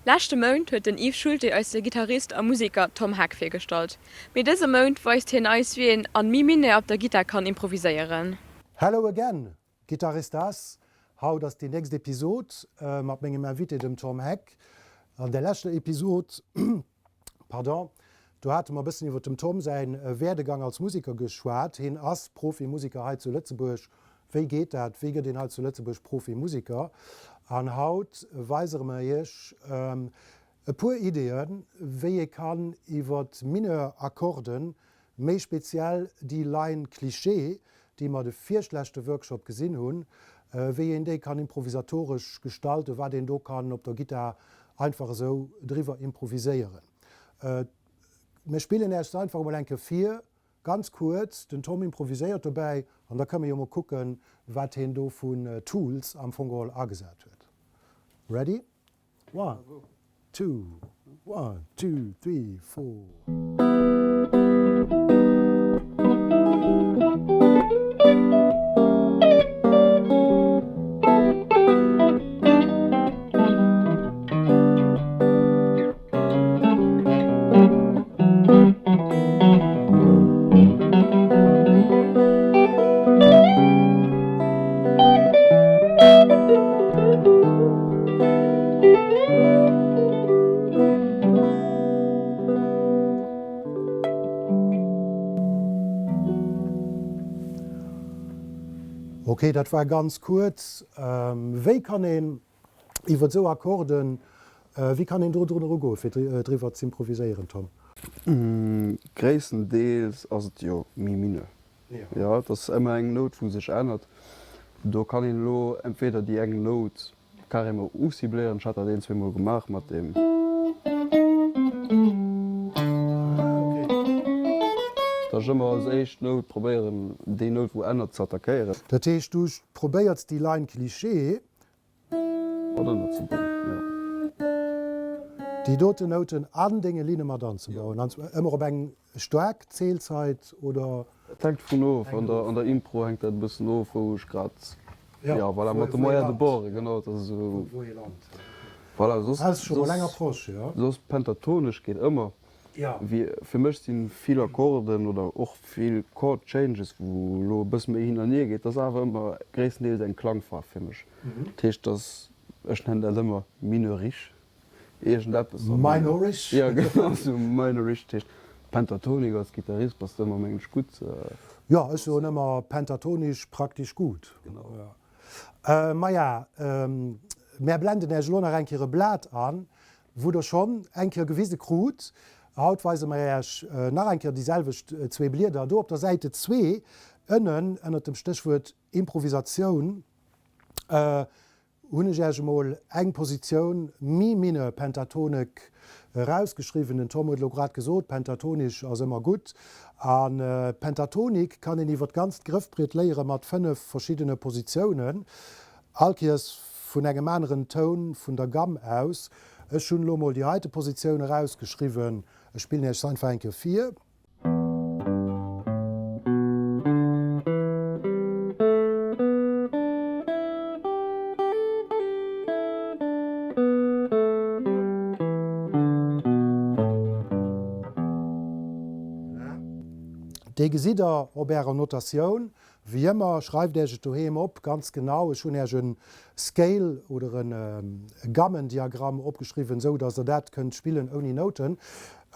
Leschte Mount huet den Yves Schulte eis de Gittarist a Museker Tom Heck virgestallt. Mee dëse Mount weist hien eis wéi een an Mi Mineur op der Gittar kann improviséieren. Hello again, Guitaristas! Haut ass déi nächst Episod mat mengem Invité dem Tom Heck. An der leschter Episod, pardon, do hate mer e bëssen iwwer dem Tom säin Werdegang als Museker geschwat. Hien ass Profimuseker hei zu Lëtzebuerg Wéi geet dat? Wéi gëtt een hei zu Lëtzebuerg Profimusiker? An haut weisere mer iech e puer Ideeën, wéi ee kann iwwer Mineur-Akkorden, méi speziell déi Line Cliché, déi mer de virschleschte Workshop gesinn hunn, wéi een déi kann improvisatoresch gestalten, wat een do kann op der Gittar einfach esou driwwer improviséieren. Mir spillen iech se einfach emol eng Kéier vir. Ganz kuerz, den Tom improviséiert dobäi an da kënne mer jo mol kucken, wat hien do vun Tools am Fong geholl agesat huet. Ready? One, two, one, two, three, four. Ok, dat war ganz kuerz. Wéi kann een Iwwer esou Akkorden, wéi kann een do drun erugoen, fir driwwer z'improviséieren, Tom? Gréisstendeels ass et jo Mi mineur. Jo, et ass ëmmer eng Nout, wou sech ännert. Do kann een elo entweder déi eng Nout carrément ucibléieren, ech hat dat een, zweemol gemaach mat deem. Datt ech ëmmer als éischt Nout probéieren, déi Nout, wou ännert, ze attackéieren. Dat heescht, du probéiers déi Line Cliché Déi doten Nouten an denge Linne mat anzebauen, an zwar ëmmer op eng staark Zählzeit, oder? Et hänkt dovun of, an der an der Impro hänkt dat e bëssen of wou ech grad, jo voilà, mat de Moyens de bord, genau, et ass esou, voilà, soss soss pentatonesch geet ëmmer. Fir mech si vill Akkorden oder och vill Chord Changes, wou elo e bësse méi hin an hier geet, dat ass awer ëmmer gréisstendeels eng Klangfaarf fir mech. Dat heescht, dass, ech nennen dat ëmmer mineurisch, iergendeppes am Minorisch? Jo, genau, esou minorisch. Dat heescht, Pentatonik als Gittarist bass de ëmmer, mengen ech, gutt. Jo, ech soen ëmmer pentatonesch praktesch gutt. Genau. Maja, mär blenden Äech elo nach eng Kéier e Blat an, Wou der schonn eng Kéier gewise krut. Haut weise mer Äech nach eng Kéier déi selwecht zwee Blieder. Do op der Säite zwee, ënnen ënnert dem Stéchwuert Improvisatioun, hunn ech Äech emol eng Positioun Mi mineur pentatonek erausgeschriwwen. Den Tom huet elo grad gesot, pentatonesch ass ëmmer gutt. A Pentatonik kann een iwwer d'ganzt Grëffbriet léiere mat 5 verschiddene Positiounen. All Kéiers vun engem aneren Toun vun der Gamm aus. Ech hunn elo mol déi heite Positioun erausgeschriwwen. Ech spillen Iech se einfach eng Kéier vir. Voilà. Déi gesitt Der op Ärer Notatioun. Wéi ëmmer, schreift Äech et doheem op, ganz genau. Ech hunn Äech en Scale oder en Gammendiagramm opgeschriwwen, esou dass der dat kënnt spillen ouni Nouten.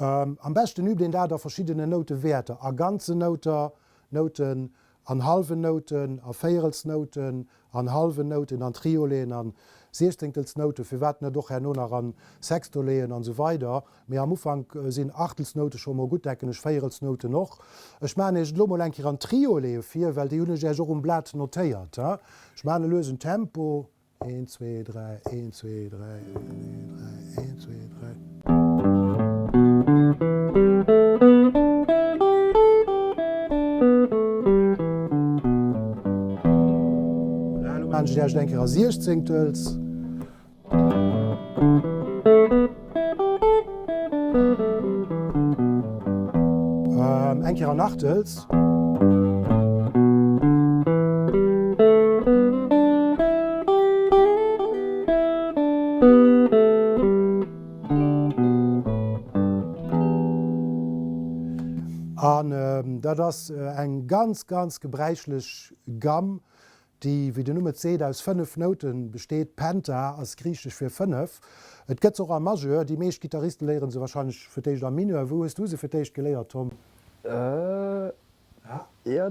Am beschten übt een dat a verschiddenen Noutewäerter, a ganzen Nouter, Nouten, an hallwen Nouten, a Véierelsnouten, an hallwen Nouten, an Trioleen, an Siechzéngtelsnouten, firwat net och herno nach an Sextoleen an esou weider. Mee am Ufank sinn Achtelsnoute scho mol gutt, denken ech, Véierelsnouten och. Ech maachen Iech et elo mol eng Kéier an Trioleeë vir, well déi hunn ech Iech och um Blat notéiert. Ech maachen e luesen Tempo, Een, zwee, dräi, een, zwee, dräi, een, dräi, een, zwee, dräi. Voilà, elo maachen ech et Iech eng Kéier a Siechzéngtels. Eng Kéier an Achtels. An dat ass eng ganz, ganz gebräichlech Gamm, déi, wéi den Numm et seet, aus 5 Noute besteet. Penta ass griichesch fir 5. Et gëtt se och a Majeur. Déi meescht Gittariste léiere se warscheinlech fir d'éischt a Mineur. Wou hues du se fir d'éischt geléiert, Tom? Jo,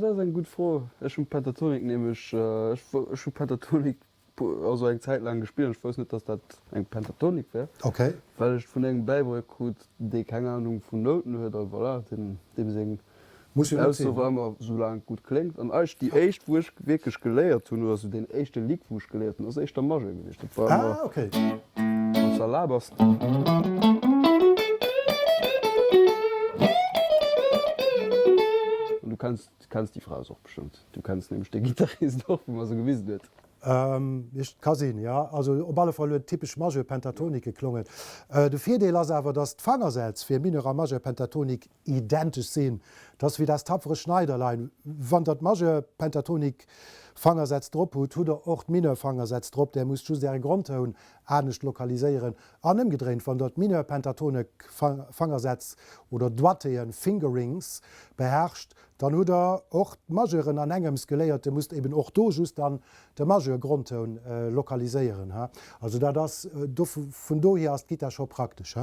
dat ass eng gutt Fro. Ech hunn Pentatonik nämlech, ech hu Pentatonik also eng Zäit laang gespillt an ech wousst net, dass dat eng Pentatonik wär, well ech et vun engem bäibruecht krut, dee keng Anung vun Nouten huet a voilà, deem deem seng Ausso war ëmmer, soulaang et gutt kléngt. An eigentlech déi éischt, wou ech wierklech geléiert hunn, oder sou deen éischte Lick, wou ech geléiert hunn, ass éischter Majeur gewiescht. Dat war ëmmer, wann s erlaabt ass. An du kenns, kenns déi Phrase och bestëmmt. Du kenns nämlech dee Gittarist och, wou mer se gewisen huet. Et ka sinn, jo. Also op alle Fall huet typesch Majeur-Pentatonik geklongen. De Virdeel ass awer, datt d'Fangersätz fir Mineur a Majeur-Pentatonik identesch sinn. Et ass wéi das tapfere Schneiderlein, Wann der d'Majeur-Pentatonik-Fangersätz drop hutt, hutt der och d'Mineur-Fangersätz drop. Där musst just äre Grondtoun anescht lokaliséieren. An ëmgedréint, wann der d'Mineur-Pentatonik-Fangersätz oder Doigtéen, Fingerings, beherrscht, Dann hutt der och d'Majeuren an engems geléiert. Dir musst eben och do just dann de Majeur-Grondtoun lokaliséieren. Also dat ass, vun dohier ass d'Gittar scho praktesch.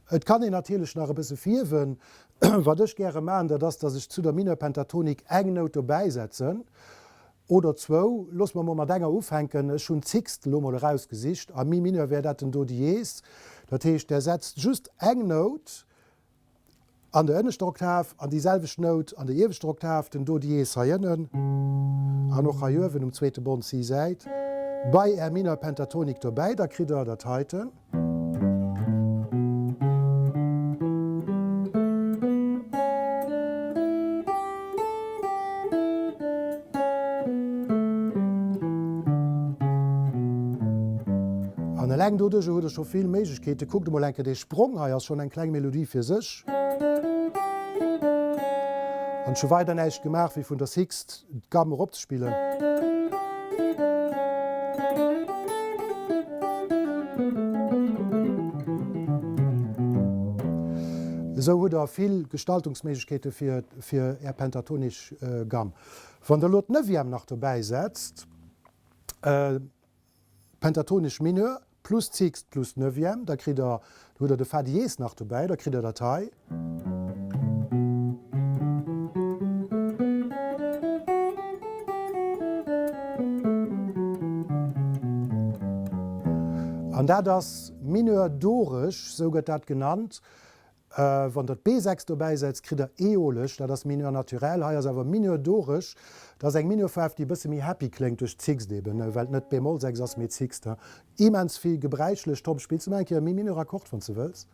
Et kann een natierlech nach e bësse fierwen. Wat ech gäre maachen, dat ass, dass ech zu der Mineur-Pentatonik eng Nout dobäi setzen, oder zwou. Loosse mer mol mat enger ufänken. Ech hunn d'Sixt elo mol erausgesicht. A Mi Mineur wär dat den Do Dies. Dat heescht, Der setzt just eng Nout An der ënneschter Oktav an déi selwecht Nout an der ieweschter Oktav, den Do Dies hei ënnen an och hei uewen um zweete Bond Si Säit, bei Är Minor Pentatonik dobäi, da kritt der dat heiten. An eleng doduercher hutt der scho vill Méiglechkeeten. Kuckt emol eng Kéier dee Sprong hei ass schonn eng kleng Melodie fir sech. An ech hu weider näischt gemaach wéi vun der Sixt d'Gamm eropzespillen. Esou hutt der vill Gestaltungsméiglechkeete fir fir är pentatonesch Gamm. Wann der elo d'Neuvième nach dobäi setzt, Pentatonesch Mineur plus Sixt plus Neuvième, da kritt der, do hutt der de Fa Dies nach dobäi, da kritt der dat hei. An dat ass Mineur doresch, sou gëtt dat genannt. Wann der d'B6 dobäi setzt, kritt der Äolesch, dat ass Mineur naturel. Hei ass awer Mineur doresch, dat ass eng Mineurfaarf, déi e bësse méi happy kléngt duerch d'Sixt eben, well et net Bemol 6 ass, mee d'Sixt. Immens vill gebräichlech. Tom, spills du nach eng Kéier e Mi-Mineur-Akkord, wann s de wëlls?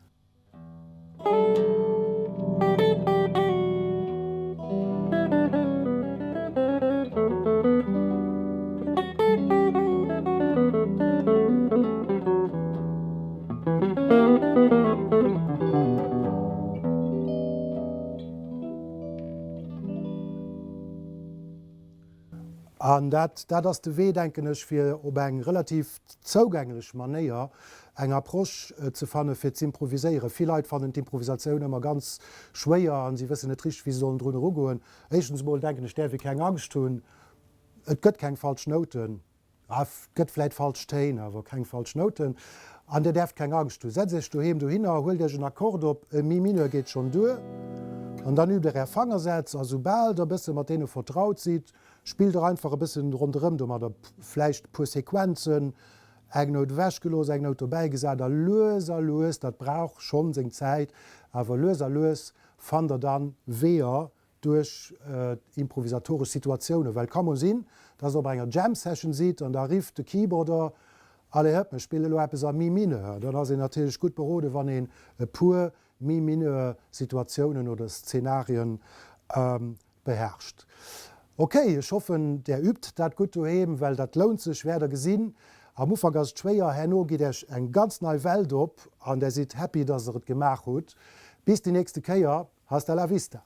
An dat, dat ass de Wee, denken ech, fir op eng relativ zougänglech Manéier eng Approche ze fanne fir z'improviséieren. Vill Leit fannen d'Improvisatioun ëmmer ganz schwéier a si wëssen net richteg, wéi se sollen drun erugoen. Éischtens emol, denken ech, däerf ee keng Angscht hunn. Et gëtt keng falsch Nouten. Et gëtt vläit falsch Téin, awer keng falsch Nouten. An Dir däerft keng Angscht hunn. Setzt Iech doheem dohinner, huelt Iech en Akkord op, e Mi Mineur geet schonn duer, an dann übt Der Är Fangersätz. A soubal Der e bësse mat deene vertraut sidd, spillt Der einfach e bëssen ronderëm domadder, vläicht e puer Sequenzen, eng Nout ewechgelooss, eng Nout dobäi gesat, a lues a lues, dat brauch schonn seng Zäit, awer lues a lues fannt Der dann Weeër, duerch improvisatoresch Situatiounen, well et ka mol sinn, dass der op enger Jam Session sidd an da rifft de Keyboarder, Allez hëpp, mir spille lo eppes a Mi Mineur. Dann ass een natierlech gutt beroden, wann een e puer Mi Mineur Situatiounen oder Szenarien beherrscht. Ok, ech hoffen där übt dat gutt doheem, well dat lount sech, wäert der gesinn. Am Ufank ass et schwéier, herno geet äech eng ganz nei Welt op an där sidd happy, dass der et gemaach hutt. Bis déi nächste Kéier, hasta la vista!